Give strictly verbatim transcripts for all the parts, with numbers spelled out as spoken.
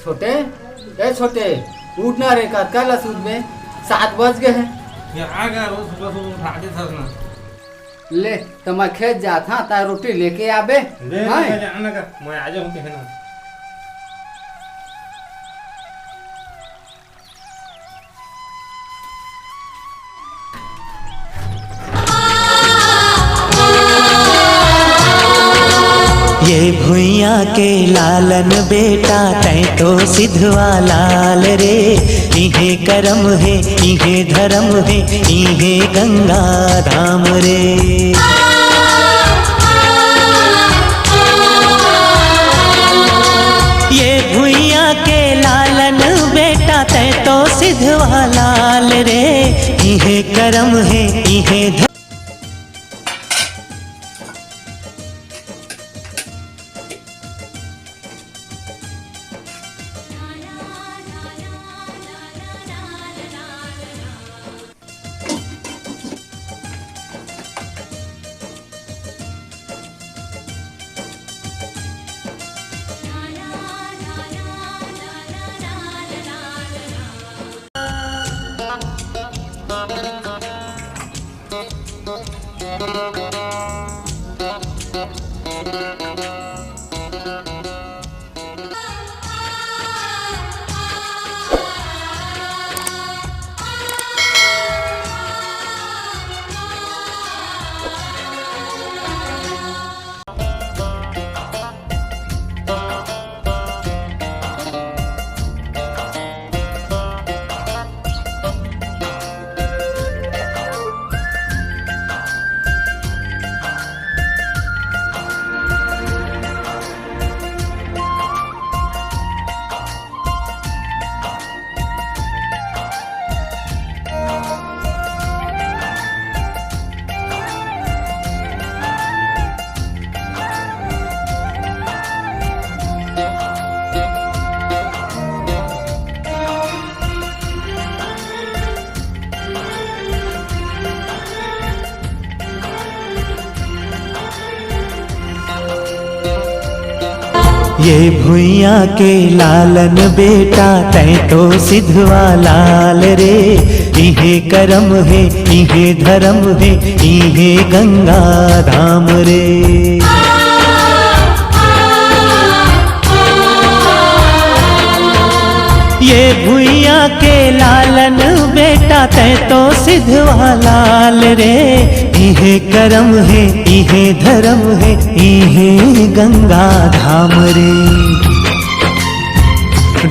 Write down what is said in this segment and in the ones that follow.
छोटे, ए छोटे, उठ ना रे, कतका ल सुतबे, सात बज गे हे। ये आ गा, रोज सुबह सुबह उठा देथस ना। ले, त मैं खेत जात हँव, तैं रोटी लेके आबे। ले, हाँ? ले, ले, आना का, मैं आ जाऊँ, कहे ना। ये भुइयां के लालन बेटा, तैं तो सिधवा लाल रे। इहें करम हे, इहें धरम हे, इहें गंगा धाम रे। ये भुइयां के लालन बेटा, तैं तो सिधवा लाल रे। इहें करम हे, इहें ध- ये भुइयां के लालन बेटा, तैं तो सिधवा लाल रे। इहें करम हे, इहें धरम हे, इहें गंगा धाम रे। ये भुइयां के लालन बेटा, तैं तो सिधवा लाल रे। इहें करम हे, इहें धरम हे, इहें गंगा धाम रे।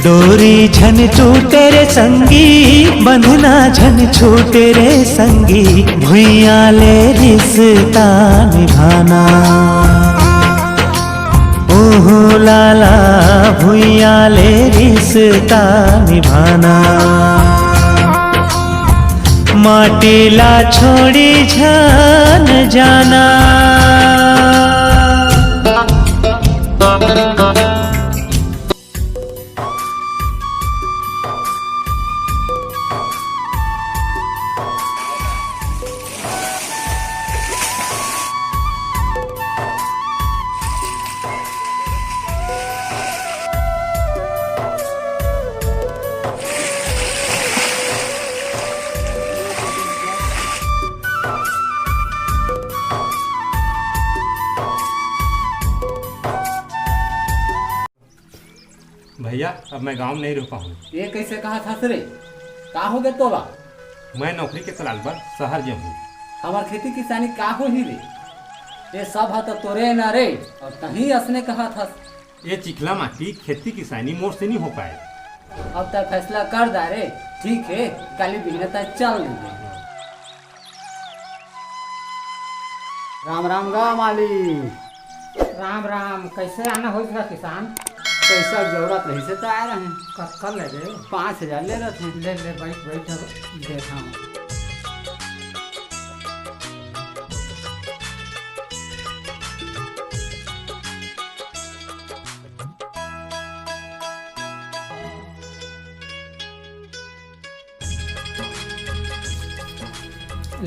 डोरी झन छूटे रे संगी, बंधना झन छूटे रे संगी, भुइयां ले रिश्ता निभाना। ओहो लाला, भुइयां ले रिश्ता निभाना, माटी ला छोड़ी झन जाना। भैया, अब मैं गांव नहीं रह पाऊँ। ये कैसे कहा था रे? का हो गया तोला? मैं नौकरी के तलाश बर शहर जाऊँ। हमार खेती किसानी का होही रे? ये सब ह तो तोरे ना रे, और तहीं असने कहा था। ये चिखला माटी खेती किसानी मोर से नहीं हो पाए। अब तक फैसला कर दा रे। ठीक है, काली बिहने तक चल लेंगे। राम राम गा माली। राम राम, कैसे आना होइस गा किसान? पैसा जरूरत रहिसे त आए रहें। कतका ले रे? पाँच हजार ले रथे। ले ले, बैठ बैठ, अब देता हूँ।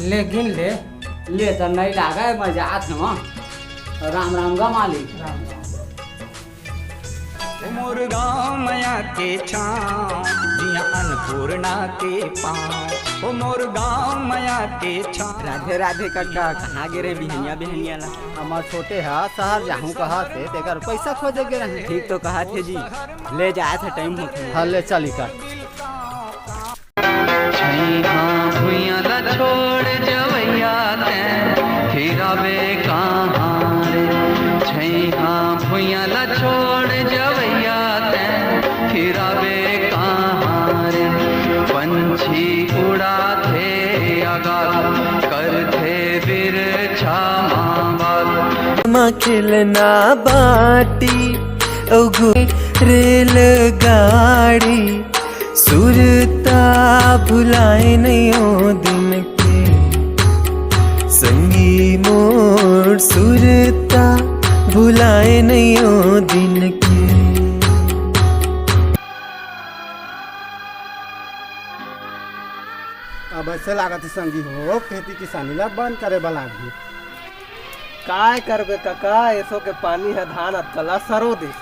ले गिन ले। ले त नइ लागे, मैं जात हँव। राम राम गा मालिक। राम राम। ओ मोर गाँव मया के छाँव, जिया अन्नपूर्णा के पाँव। ओ मोर गाँव मया के छाँव। राधे राधे कका, कहाँ गे रहे बिहनिया बिहनिया ला? हमर छोटे ह शहर जाहूँ कहा थे, तेकर पैसा खोजे गे रहे। ठीक तो कहा थे जी, ले जाए था, टाइम होथे। हाँ, ले चल इकर। छैहा भुइयां ला छोड़ जवैया तैं, फिर आबे कहाँ रे? छैहा भुइयां ला छोड़ जवैया तैं, फिर आबे कहाँ रे? पंछी उड़ाथे आगात, करथे बिरछा मा बात। मा खेलना बाटी, अउ गु-, रेलगाड़ी, सुरता भुलाए नइ ओ दिन के, संगी मोर सुरता भुलाए नइ ओ दिन के। अब ऐसे लागत हे संगी हो, खेती किसानी ला बंद करे बर लागही। काय करबे कका, एसो के पानी ह धान अतका ला सरो दिस।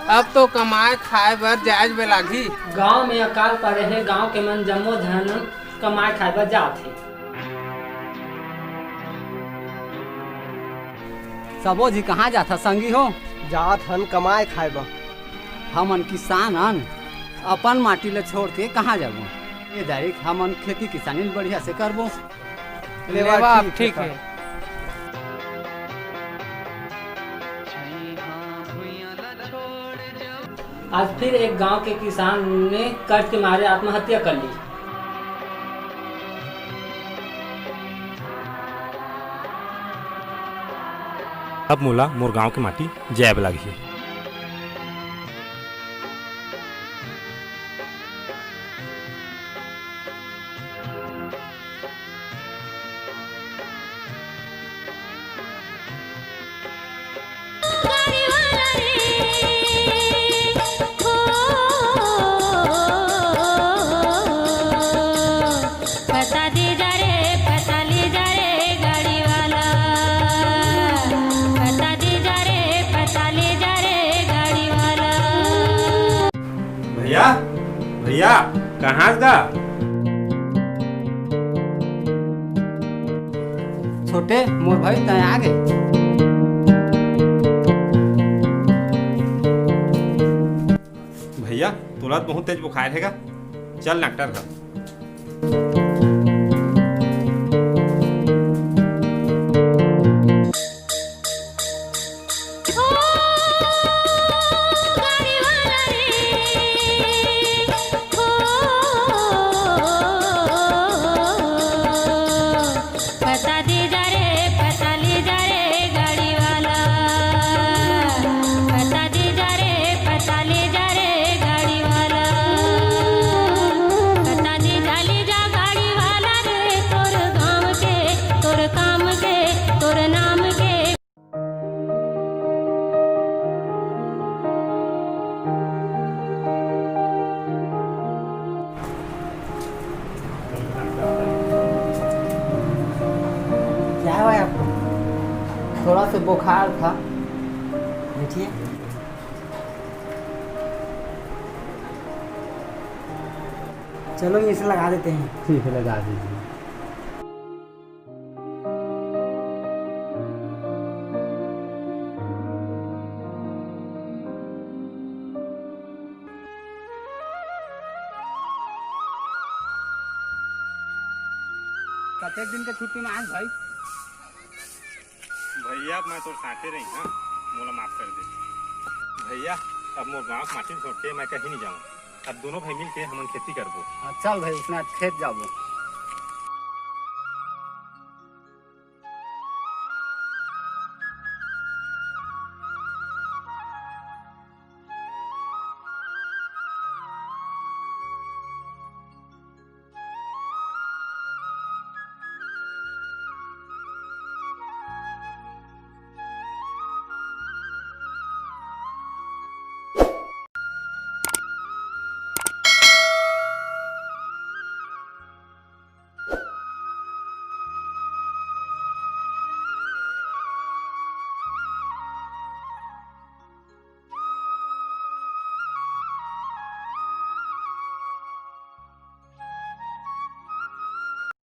अब तो कमाए खाए बर जाएच बे लागही। गांव में अकाल पड़े हे, गांव के मन जम्मो झन कमाए खाए बर जात हे। सबो झी कहाँ जाथा संगी हो? जात हन कमाए खाए बर। हमन किसान हन, अपन माटी ल छोड़ के कहाँ जाबो? ए दाई, हमन खेती किसानी ल बढ़िया से करबो। लेवा, लेवा, ठीक ठीक हे। हे। आज फिर एक गांव के किसान ने कर्ज के मारे आत्महत्या कर ली। अब मोला मोर गांव के माटी जाए बर लागही। पैसा दे जा रे, पैसा ले जा रे गाड़ी वाला। पैसा दे जा रे, पैसा ले जा रे गाड़ी वाला। भैया, भैया, कहाँ गा? छोटे, मोर भाई, तैं आ गे। भैया, तोला तो बहुत तेज बुखार हे गा, चल डॉक्टर घर। पैसा दे जा रे, पैसा ले जा रे गाड़ी वाला। पैसा दे जा रे, पैसा ले जा रे गाड़ी वाला। पैसा दे जा, ले जा गाड़ी वाला रे, तोर गाँव के, तोर काम के, तोर नाम के। क्या हुआ है आपको? थोड़ा सा बुखार था। बैठिए। चलो, ये इसे लगा देते हैं। ठीक है, लगा दीजिए। कतेक दिन के छुट्टी में आए भाई? भैया, मैं तोर साथे रही, हाँ, मोला माफ कर दे। भैया, अब मोर गाँव के माटी छोड़ के मैं कहीं नहीं जाऊँ। अब दोनों भाई मिल के हमन खेती करबो। हाँ, चल भाई, उसने आज खेत जाबो।